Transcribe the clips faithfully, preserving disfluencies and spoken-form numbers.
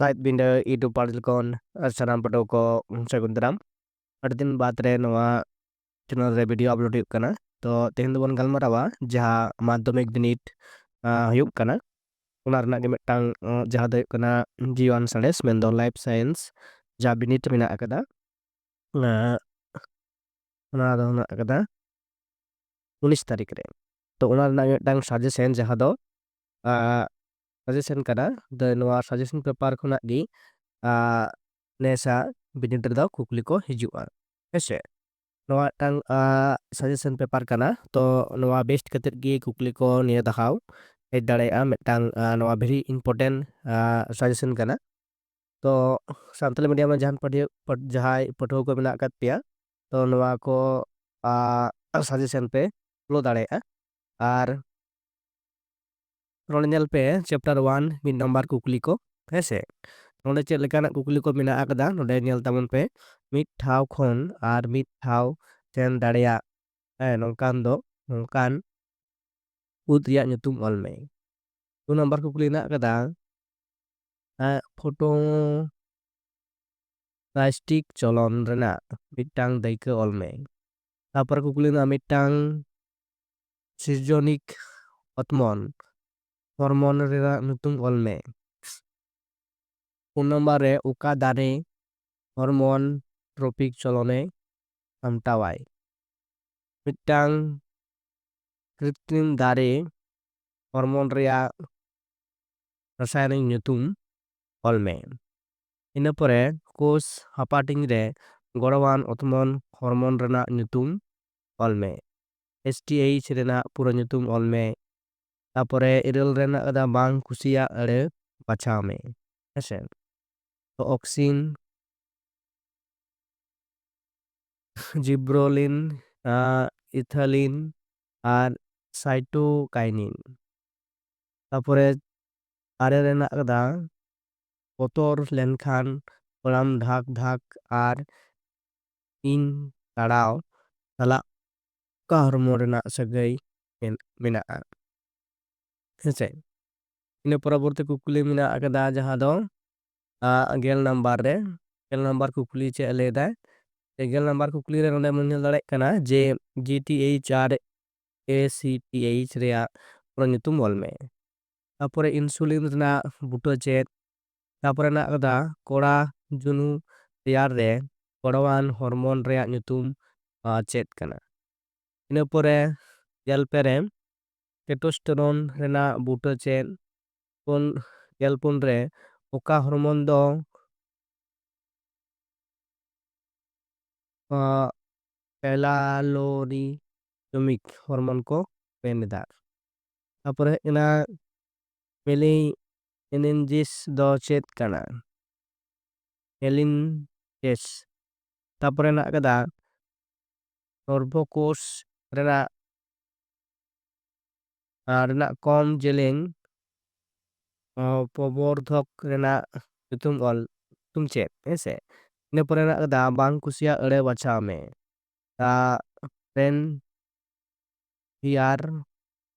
Saeed ᱵᱤᱸᱰᱟᱹ YouTube ᱯᱟᱲ Jharkhand ᱟᱨ ᱥᱟᱱᱟᱢ ᱯᱟᱹᱴᱷᱩᱣᱟᱹ ᱠᱚ ᱥᱟᱹᱜᱩᱱ ᱫᱟᱨᱟᱢ᱾ ᱟᱹᱰᱤ ᱫᱤᱱ ᱵᱟᱫᱽ ᱨᱮ ᱱᱚᱣᱟ channel ᱨᱮ video upload ᱦᱩᱭᱩᱜ ᱠᱟᱱᱟ᱾ ᱛᱚ ᱛᱮᱦᱮᱧ ᱫᱚᱵᱚᱱ ᱜᱟᱞᱢᱟᱨᱟᱣᱟ ᱡᱟᱦᱟᱸ ᱢᱟᱫᱽᱫᱷᱚᱢᱤᱠ ᱵᱤᱱᱤᱰ, ᱟᱸ, ᱦᱩᱭᱩᱜ ᱠᱟᱱᱟ, ᱚᱱᱟ ᱨᱮᱱᱟᱜ ᱜᱮ ᱢᱤᱫᱴᱟᱝ, ᱟᱸ, ᱡᱟᱦᱟᱸ ᱫᱚ ᱦᱩᱭᱩᱜ ᱠᱟᱱᱟ ᱡᱤᱣᱤᱣᱟᱱ ᱥᱟᱬᱮᱥ, ᱢᱮᱱᱫᱚ life science ᱡᱟᱦᱟᱸ ᱵᱤᱱᱤᱰ ᱢᱮᱱᱟᱜ ᱟᱠᱟᱫᱟ, ᱟᱸ, ᱚᱱᱟ ᱫᱚ ᱢᱮᱱᱟᱜ ᱟᱠᱟᱫᱟ ᱩᱱᱤᱥ ᱛᱟᱹᱨᱤᱠᱷ ᱨᱮ᱾ ᱛᱚ ᱚᱱᱟ ᱨᱮᱱᱟᱜ ᱜᱮ ᱢᱤᱫᱴᱟᱝ suggestion ᱡᱟᱦᱟᱸ ᱫᱚ, ᱟᱸ, suggestion ᱠᱟᱱᱟ᱾ ᱫᱚ ᱱᱚᱣᱟ suggestion paper ᱠᱷᱚᱱᱟᱜ ᱜᱮ, ᱟᱸ, ᱱᱮᱥᱟ ᱵᱤᱱᱤᱰ ᱨᱮᱫᱚ ᱠᱩᱠᱞᱤ ᱠᱚ ᱦᱤᱡᱩᱜᱼᱟ, ᱦᱮᱸᱥᱮ? ᱱᱚᱣᱟ ᱢᱤᱫᱴᱟᱝ, ᱟᱸ, suggestion paper ᱠᱟᱱᱟ᱾ ᱛᱚ ᱱᱚᱣᱟ base ᱠᱟᱛᱮᱫ ᱜᱮ ᱠᱩᱠᱞᱤ ᱠᱚ ᱱᱤᱭᱟᱹ ᱫᱷᱟᱣ ᱦᱮᱡ ᱫᱟᱲᱮᱭᱟᱜᱼᱟ᱾ ᱢᱤᱫᱴᱟᱝ, ᱟᱸ, ᱱᱚᱣᱟ very important, ᱟᱸ, suggestion ᱠᱟᱱᱟ᱾ ᱛᱚ ᱥᱟᱱᱛᱟᱲᱤ medium ᱨᱮ ᱡᱟᱦᱟᱱ ᱯᱟᱹᱴᱷᱩᱣᱟᱹ, ᱯᱟᱹᱴ-, ᱡᱟᱦᱟᱸᱭ ᱯᱟᱹᱴᱷᱩᱣᱟᱹ ᱠᱚ ᱢᱮᱱᱟᱜ ᱟᱠᱟᱫ ᱯᱮᱭᱟ, ᱛᱚ ᱱᱚᱣᱟ ᱠᱚ, ᱟᱸ, suggestion ᱯᱮ follow ᱫᱟᱲᱮᱭᱟᱜᱼᱟ᱾ ᱟᱨ ᱱᱚᱰᱮ ᱧᱮᱞ ᱯᱮ, chapter one, ᱢᱤᱫ ᱱᱟᱢᱵᱟᱨ ᱠᱩᱠᱞᱤ ᱠᱚ, ᱦᱮᱸ ᱥᱮ? ᱱᱚᱰᱮ ᱪᱮᱫ ᱞᱮᱠᱟᱱᱟᱜ ᱠᱩᱠᱞᱤ ᱠᱚ ᱢᱮᱱᱟᱜ ᱟᱠᱟᱫᱟ, ᱱᱚᱰᱮ ᱧᱮᱞ ᱛᱟᱵᱚᱱ ᱯᱮ, ᱢᱤᱫ ᱴᱷᱟᱶ ᱠᱷᱚᱱ ᱟᱨ ᱢᱤᱫ ᱴᱷᱟᱶ ᱥᱮᱱ ᱫᱟᱲᱮᱭᱟᱜ, ᱦᱮᱸ, ᱱᱚᱝᱠᱟᱱ ᱫᱚ, ᱱᱚᱝᱠᱟᱱ ᱩᱫ ᱨᱮᱭᱟᱜ ᱧᱩᱛᱩᱢ ᱚᱞ ᱢᱮ᱾ ᱫᱩ ᱱᱟᱢᱵᱟᱨ ᱠᱩᱠᱞᱤ ᱦᱮᱱᱟᱜ ᱟᱠᱟᱫᱟ, ᱮᱸ, photo plastic ᱪᱚᱞᱚᱱ ᱨᱮᱱᱟᱜ ᱢᱤᱫᱴᱟᱝ ᱫᱟᱹᱭᱠᱟᱹ ᱚᱞ ᱢᱮ᱾ ᱛᱟᱨᱯᱚᱨᱮ ᱠᱩᱠᱞᱤ ᱨᱮᱱᱟᱜ ᱢᱤᱫᱴᱟᱝ ᱥᱤᱨᱡᱚᱱᱤᱠ ᱚᱛᱢᱚᱱ ᱦᱚᱨᱢᱚᱱ ᱨᱮᱱᱟᱜ ᱧᱩᱛᱩᱢ ᱚᱞ ᱢᱮ᱾ ᱯᱩᱱ ᱱᱟᱢᱵᱟᱨ ᱨᱮ ᱚᱠᱟ ᱫᱟᱨᱮ ᱦᱚᱨᱢᱚᱱ ᱴᱨᱚᱯᱤᱠ ᱪᱚᱞᱚᱱᱮ ᱥᱟᱢᱴᱟᱣᱟᱭ? ᱢᱤᱫᱴᱟᱝ ᱠᱨᱤᱛᱨᱤᱢ ᱫᱟᱨᱮ ᱦᱚᱨᱢᱚᱱ ᱨᱮᱭᱟᱜ ᱨᱟᱥᱟᱭᱚᱱᱤᱠ ᱧᱩᱛᱩᱢ ᱚᱞ ᱢᱮ᱾ ᱤᱱᱟᱹ ᱯᱚᱨᱮ ᱠᱳᱥ ᱦᱟᱯᱟᱴᱤᱧ ᱨᱮ ᱜᱚᱲᱚᱣᱟᱱ ᱚᱛᱢᱚᱱ ᱦᱚᱨᱢᱚᱱ ᱨᱮᱱᱟᱜ ᱧᱩᱛᱩᱢ ᱚᱞ ᱢᱮ᱾ S T H ᱨᱮᱱᱟᱜ ᱯᱩᱨᱟᱹ ᱧᱩᱛᱩᱢ ᱚᱞ ᱢᱮ᱾ ᱛᱟᱯᱚᱨᱮ ᱤᱨᱟᱹᱞ ᱨᱮᱱᱟᱜ ᱠᱟᱫᱟ ᱵᱟᱝ ᱠᱩᱥᱤᱭᱟᱜ ᱟᱹᱲᱟᱹ ᱵᱟᱪᱷᱟᱣ ᱢᱮ᱾ ᱦᱮᱸᱥᱮ? ᱛᱚ ᱚᱠᱥᱤᱱ, ᱡᱤᱵᱽᱨᱚᱞᱤᱱ, ᱟᱸ, ᱤᱛᱷᱟᱞᱤᱱ ᱟᱨ ᱥᱟᱭᱴᱳᱠᱟᱭᱱᱤᱱ᱾ ᱛᱟᱯᱚᱨᱮ ᱟᱨᱮ ᱨᱮᱱᱟᱜ ᱠᱟᱫᱟ ᱵᱚᱛᱚᱨ ᱞᱮᱱᱠᱷᱟᱱ ᱠᱚᱲᱟᱢ ᱫᱷᱟᱠ ᱫᱷᱟᱠ ᱟᱨ ᱤᱧ ᱛᱟᱲᱟᱣ ᱥᱟᱞᱟᱜ ᱚᱠᱟ ᱦᱚᱨᱢᱚᱱ ᱨᱮᱱᱟᱜ ᱥᱟᱹᱜᱟᱹᱭ ᱢᱮᱱ-, ᱢᱮᱱᱟᱜᱼᱟ? ᱦᱮᱸᱥᱮ? ᱤᱱᱟᱹ ᱯᱚᱨᱚᱵᱚᱨᱛᱤ ᱠᱩᱠᱞᱤ ᱢᱮᱱᱟᱜ ᱟᱠᱟᱫᱟ, ᱡᱟᱦᱟᱸ ᱫᱚ ᱟᱨ ᱜᱮᱞ ᱱᱟᱢᱵᱟᱨ ᱨᱮ, ᱜᱮᱞ ᱱᱟᱢᱵᱟᱨ ᱠᱩᱠᱞᱤ ᱪᱮᱫ ᱮ ᱞᱟᱹᱭ ᱮᱫᱟᱭ? ᱡᱮ ᱜᱮᱞ ᱱᱟᱢᱵᱟᱨ ᱠᱩᱠᱞᱤ ᱨᱮ ᱱᱚᱰᱮ ᱵᱚᱱ ᱧᱮᱞ ᱫᱟᱲᱮᱭᱟᱜ ᱠᱟᱱᱟ ᱡᱮ ᱡᱤ ᱴᱤ ᱮᱭᱤᱪ ᱟᱨ ᱮ ᱥᱤ ᱴᱤ ᱮᱭᱤᱪ ᱨᱮᱭᱟᱜ ᱯᱩᱨᱟᱹ ᱧᱩᱛᱩᱢ ᱚᱞ ᱢᱮ᱾ ᱛᱟᱯᱚᱨᱮ insulin ᱨᱮᱱᱟᱜ ᱵᱩᱴᱟᱹ ᱪᱮᱫ? ᱛᱟᱯᱚᱨᱮ ᱦᱮᱱᱟᱜ ᱟᱠᱟᱫᱟ ᱠᱚᱲᱟ ᱡᱩᱱᱩ ᱛᱮᱭᱟᱨ ᱨᱮ ᱜᱚᱲᱚᱣᱟᱱ hormone ᱨᱮᱭᱟᱜ ᱧᱩᱛᱩᱢ, ᱟᱸ, ᱪᱮᱫ ᱠᱟᱱᱟ? ᱤᱱᱟᱹ ᱯᱚᱨᱮ ᱜᱮᱞ ᱯᱮ ᱨᱮ testosterone ᱨᱮᱱᱟᱜ ᱵᱩᱴᱟᱹ ᱪᱮᱫ? ᱯᱩᱱ, ᱜᱮᱞ ᱯᱩᱱ ᱨᱮ ᱚᱠᱟ hormone ᱫᱚ, ᱟᱸ, phallorychemic hormone ᱠᱚ ᱢᱮᱱ ᱮᱫᱟ? ᱛᱟᱯᱚᱨᱮ ᱦᱩᱭᱩᱜ ᱠᱟᱱᱟ meninges ᱫᱚ ᱪᱮᱫ ᱠᱟᱱᱟ? Meninges᱾ ᱛᱟᱯᱚᱨᱮ ᱦᱮᱱᱟᱜ ᱟᱠᱟᱫᱟ ᱥᱚᱨᱵᱚᱠᱳᱥ ᱨᱮᱱᱟᱜ, ᱟᱨ ᱨᱮᱱᱟᱜ ᱠᱚᱢ ᱡᱮᱞᱮᱧ, ᱚ, ᱯᱨᱚᱵᱚᱨᱫᱷᱚᱠ ᱨᱮᱱᱟᱜ ᱧᱩᱛᱩᱢ ᱚᱞ, ᱧᱩᱛᱩᱢ ᱪᱮᱫ? ᱦᱮᱸ ᱥᱮ? ᱤᱱᱟᱹ ᱯᱚᱨᱮ ᱦᱮᱱᱟᱜ ᱟᱠᱟᱫᱟ ᱵᱟᱝ ᱠᱩᱥᱤᱭᱟᱜ ᱟᱹᱲᱟᱹ ᱵᱟᱪᱷᱟᱣ ᱢᱮ᱾ ᱫᱟ ᱯᱨᱮᱱ ᱦᱤᱭᱟᱨ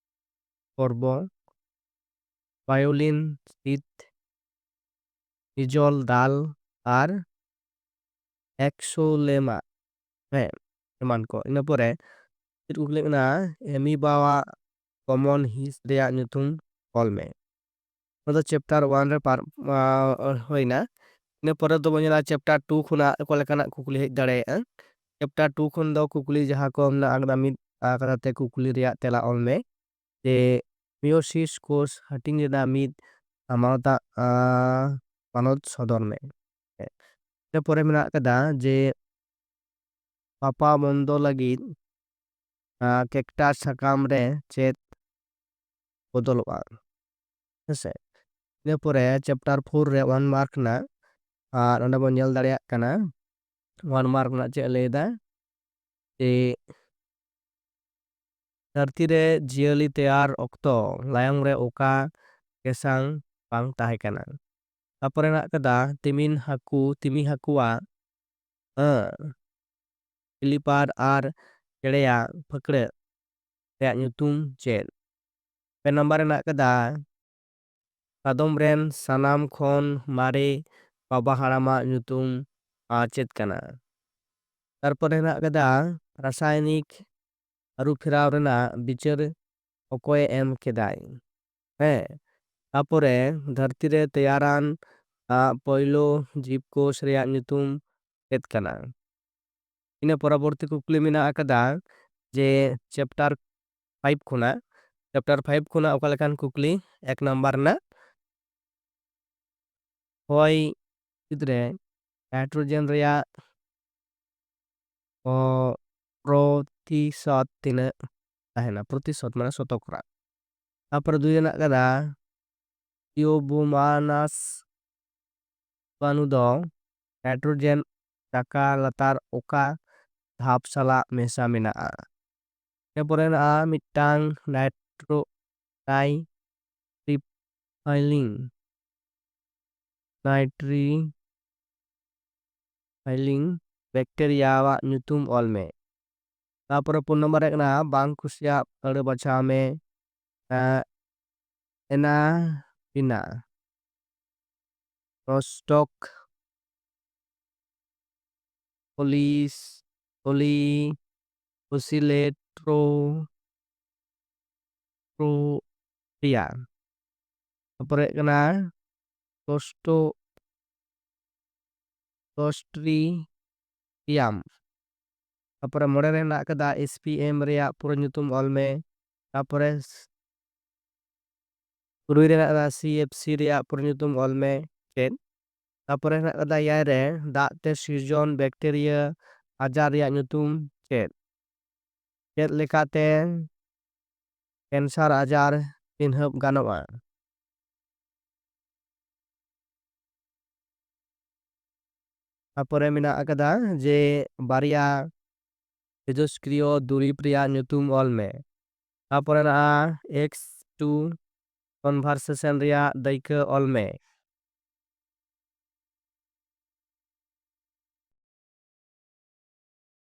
ᱯᱚᱨᱵᱚ, ᱵᱟᱭᱳᱞᱤᱱ ᱥᱤᱛ, ᱤᱡᱚᱞ ᱫᱟᱞ ᱟᱨ ᱮᱠᱥᱳᱞᱮᱢᱟ, ᱦᱮᱸ, ᱮᱢᱟᱱ ᱠᱚ᱾ ᱤᱱᱟᱹ ᱯᱚᱨᱮ ᱪᱮᱫ ᱠᱩᱠᱞᱤ ᱢᱮᱱᱟᱜᱼᱟ? ᱮᱢᱤᱵᱟᱣᱟᱜ common ᱦᱤᱸᱥ ᱨᱮᱭᱟᱜ ᱧᱩᱛᱩᱢ ᱚᱞ ᱢᱮ᱾ ᱱᱚᱣᱟ ᱫᱚ chapter one ᱨᱮ ᱯᱟᱨ-, ᱟᱸ, ᱦᱩᱭᱱᱟ᱾ ᱤᱱᱟᱹ ᱯᱚᱨᱮ ᱫᱚᱵᱚᱱ ᱧᱮᱞᱟ chapter two ᱠᱷᱚᱱᱟᱜ ᱚᱠᱟ ᱞᱮᱠᱟᱱᱟᱜ ᱠᱩᱠᱞᱤ ᱦᱮᱡ ᱫᱟᱲᱮᱭᱟᱜᱼᱟ᱾ Chapter two ᱠᱷᱚᱱ ᱫᱚ ᱠᱩᱠᱞᱤ ᱡᱟᱦᱟᱸ ᱠᱚ ᱢᱮᱱᱟᱜ ᱟᱠᱟᱫᱟ, ᱢᱤᱫ ᱟᱠᱷᱲᱟ ᱛᱮ ᱠᱩᱠᱞᱤ ᱨᱮᱭᱟᱜ ᱛᱮᱞᱟ ᱚᱞ ᱢᱮ᱾ ᱡᱮ meiosis ᱠᱳᱥ ᱦᱟᱹᱴᱤᱧ ᱨᱮᱱᱟᱜ ᱢᱤᱫ ᱢᱟᱱᱚᱛᱟᱜ, ᱟᱸ, ᱢᱟᱱᱚᱛ ᱥᱚᱫᱚᱨ ᱢᱮ᱾ ᱤᱱᱟᱹ ᱯᱚᱨᱮ ᱢᱮᱱᱟᱜ ᱟᱠᱟᱫᱟ ᱡᱮ ᱯᱟᱯᱟ ᱵᱚᱱᱫᱚ ᱞᱟᱹᱜᱤᱫ, ᱟᱸ, cactus ᱥᱟᱠᱟᱢ ᱨᱮ ᱪᱮᱫ ᱵᱚᱫᱚᱞᱚᱜᱼᱟ? ᱦᱮᱸᱥᱮ? ᱤᱱᱟᱹ ᱯᱚᱨᱮ chapter four ᱨᱮ one mark ᱨᱮᱱᱟᱜ, ᱟᱨ ᱚᱸᱰᱮ ᱵᱚᱱ ᱧᱮᱞ ᱫᱟᱲᱮᱭᱟᱜ ᱠᱟᱱᱟ one mark ᱨᱮᱱᱟᱜ ᱪᱮᱫ ᱮ ᱞᱟᱹᱭ ᱮᱫᱟ, ᱡᱮ ᱫᱷᱟᱹᱨᱛᱤ ᱨᱮ ᱡᱤᱭᱟᱹᱞᱤ ᱛᱮᱭᱟᱨ ᱚᱠᱛᱚ ᱞᱟᱭᱚᱝ ᱨᱮ ᱚᱠᱟ ᱜᱮᱥᱟᱝ ᱵᱟᱝ ᱛᱟᱦᱮᱸ ᱠᱟᱱᱟ? ᱛᱟᱯᱚᱨᱮ ᱦᱮᱱᱟᱜ ᱠᱟᱫᱟ ᱛᱤᱢᱤᱱ ᱦᱟᱹᱠᱩ, ᱛᱤᱢᱤ ᱦᱟᱹᱠᱩᱣᱟᱜ, ᱦᱮᱸ, flipper ᱟᱨ ᱪᱮᱬᱮᱭᱟᱜ ᱯᱷᱟᱹᱠᱲᱟᱹᱜ ᱨᱮᱭᱟᱜ ᱧᱩᱛᱩᱢ ᱪᱮᱫ? ᱯᱮ ᱱᱟᱢᱵᱟᱨ ᱨᱮ ᱦᱮᱱᱟᱜ ᱠᱟᱫᱟ ᱥᱟᱫᱚᱢ ᱨᱮᱱ ᱥᱟᱱᱟᱢ ᱠᱷᱚᱱ ᱢᱟᱨᱮ ᱵᱟᱵᱟ ᱦᱟᱲᱟᱢᱟᱜ ᱧᱩᱛᱩᱢ ᱟᱨ ᱪᱮᱫ ᱠᱟᱱᱟ? ᱛᱟᱨᱯᱚᱨᱮ ᱦᱮᱱᱟᱜ ᱠᱟᱫᱟ ᱨᱟᱥᱟᱭᱚᱱᱤᱠ ᱟᱹᱨᱩ ᱯᱷᱮᱨᱟᱣ ᱨᱮᱱᱟᱜ ᱵᱤᱪᱟᱹᱨ ᱚᱠᱚᱭᱮ ᱮᱢ ᱠᱮᱫᱟᱭ? ᱦᱮᱸ, ᱛᱟᱯᱚᱨᱮ ᱫᱷᱟᱹᱨᱛᱤ ᱨᱮ ᱛᱮᱭᱟᱨᱟᱱ ᱟᱜ ᱯᱳᱭᱞᱳ ᱡᱤᱵᱽ ᱠᱳᱥ ᱨᱮᱭᱟᱜ ᱧᱩᱛᱩᱢ ᱪᱮᱫ ᱠᱟᱱᱟ? ᱤᱱᱟᱹ ᱯᱚᱨᱚᱵᱚᱨᱛᱤ ᱠᱩᱠᱞᱤ ᱢᱮᱱᱟᱜ ᱟᱠᱟᱫᱟ ᱡᱮ ᱪᱮᱯᱴᱟᱨ ᱯᱷᱟᱭᱤᱵᱷ ᱠᱷᱚᱱᱟᱜ, ᱪᱮᱯᱴᱟᱨ ᱯᱷᱟᱭᱤᱵᱷ ᱠᱷᱚᱱᱟᱜ ᱚᱠᱟ ᱞᱮᱠᱟᱱ ᱠᱩᱠᱞᱤ? ᱮᱠ ᱱᱟᱢᱵᱟᱨ ᱨᱮᱱᱟᱜ, ᱦᱚᱭ ᱦᱤᱸᱥᱤᱫ ᱨᱮ ᱱᱟᱭᱴᱨᱳᱡᱮᱱ ᱨᱮᱭᱟᱜ ᱚ, ᱯᱨᱚᱛᱤᱥᱚᱛ ᱛᱤᱱᱟᱹᱜ ᱛᱟᱦᱮᱱᱟ? ᱯᱨᱚᱛᱤᱥᱚᱛ ᱢᱟᱱᱮ ᱥᱚᱛᱚᱠᱨᱟ᱾ ᱛᱟᱯᱚᱨᱮ ᱫᱩᱭ ᱨᱮᱱᱟᱜ ᱠᱟᱫᱟ, ᱤᱭᱳᱵᱳᱢᱟᱱᱟᱥ ᱵᱟᱱᱩ ᱫᱚ ᱱᱟᱭᱴᱨᱳᱡᱮᱱ ᱪᱟᱠᱟ ᱞᱟᱛᱟᱨ ᱚᱠᱟ ᱫᱷᱟᱯ ᱥᱟᱞᱟᱜ ᱢᱮᱥᱟ ᱢᱮᱱᱟᱜᱼᱟ? ᱤᱱᱟᱹ ᱯᱚᱨᱮ ᱦᱮᱱᱟᱜᱼᱟ ᱢᱤᱫᱴᱟᱝ ᱱᱟᱭᱴᱨᱳ ᱱᱟᱭᱴᱨᱤᱯᱟᱭᱞᱤᱝ ᱱᱟᱭᱴᱨᱤ ᱯᱟᱭᱞᱤᱝ ᱵᱮᱠᱴᱮᱨᱤᱭᱟᱣᱟᱜ ᱧᱩᱛᱩᱢ ᱚᱞ ᱢᱮ᱾ ᱛᱟᱯᱚᱨᱮ ᱯᱩᱱ ᱱᱚᱢᱵᱚᱨ ᱨᱮ ᱠᱟᱱᱟ ᱵᱟᱝ ᱠᱩᱥᱤᱭᱟᱜ ᱟᱹᱲᱟᱹ ᱵᱟᱪᱷᱟᱣ ᱢᱮ᱾ ᱮᱱᱟᱯᱤᱱᱟ, ᱨᱚᱥᱴᱚᱠ, ᱯᱚᱞᱤᱥ ᱯᱚᱞᱤ ᱚᱥᱤᱞᱮᱴᱨᱳ ᱯᱨᱳ ᱯᱮᱭᱟ᱾ ᱛᱟᱯᱚᱨᱮ ᱦᱩᱭᱩᱜ ᱠᱟᱱᱟ ᱠᱚᱥᱴᱳ ᱠᱚᱥᱴᱨᱤᱭᱟᱢ᱾ ᱛᱟᱯᱚᱨᱮ ᱢᱚᱬᱮ ᱨᱮ ᱦᱮᱱᱟᱜ ᱟᱠᱟᱫᱟ ᱮᱥ ᱯᱤ ᱮᱢ ᱨᱮᱭᱟᱜ ᱯᱩᱨᱟᱹ ᱧᱩᱛᱩᱢ ᱚᱞ ᱢᱮ᱾ ᱛᱟᱯᱚᱨᱮ ᱛᱩᱨᱩᱭ ᱨᱮ ᱦᱮᱱᱟᱜ ᱟᱠᱟᱫᱟ ᱥᱤ ᱮᱯᱷ ᱥᱤ ᱨᱮᱭᱟᱜ ᱯᱩᱨᱟᱹ ᱧᱩᱛᱩᱢ ᱚᱞ ᱢᱮ᱾ ᱪᱮᱫ? ᱛᱟᱯᱚᱨᱮ ᱦᱮᱱᱟᱜ ᱟᱠᱟᱫᱟ ᱮᱭᱟᱭ ᱨᱮ ᱫᱟᱜ ᱛᱮ ᱥᱤᱨᱡᱚᱱ ᱵᱮᱠᱴᱮᱨᱤᱭᱟ ᱟᱡᱟᱨ ᱨᱮᱭᱟᱜ ᱧᱩᱛᱩᱢ ᱪᱮᱫ? ᱪᱮᱫ ᱞᱮᱠᱟᱛᱮ ᱠᱮᱱᱥᱟᱨ ᱟᱡᱟᱨ ᱪᱤᱱᱦᱟᱹᱯ ᱜᱟᱱᱚᱜᱼᱟ? ᱛᱟᱯᱚᱨᱮ ᱢᱮᱱᱟᱜ ᱟᱠᱟᱫᱟ ᱡᱮ ᱵᱟᱨᱭᱟ ᱛᱮᱡᱚᱥᱠᱨᱤᱭᱚ ᱫᱩᱨᱤᱵᱽ ᱨᱮᱭᱟᱜ ᱧᱩᱛᱩᱢ ᱚᱞ ᱢᱮ᱾ ᱛᱟᱯᱚᱨᱮ ᱢᱮᱱᱟᱜᱼᱟ ᱮᱠᱥ ᱴᱩ ᱠᱚᱱᱵᱷᱟᱨᱥᱮᱥᱚᱱ ᱨᱮᱭᱟᱜ ᱫᱟᱹᱭᱠᱟᱹ ᱚᱞ ᱢᱮ᱾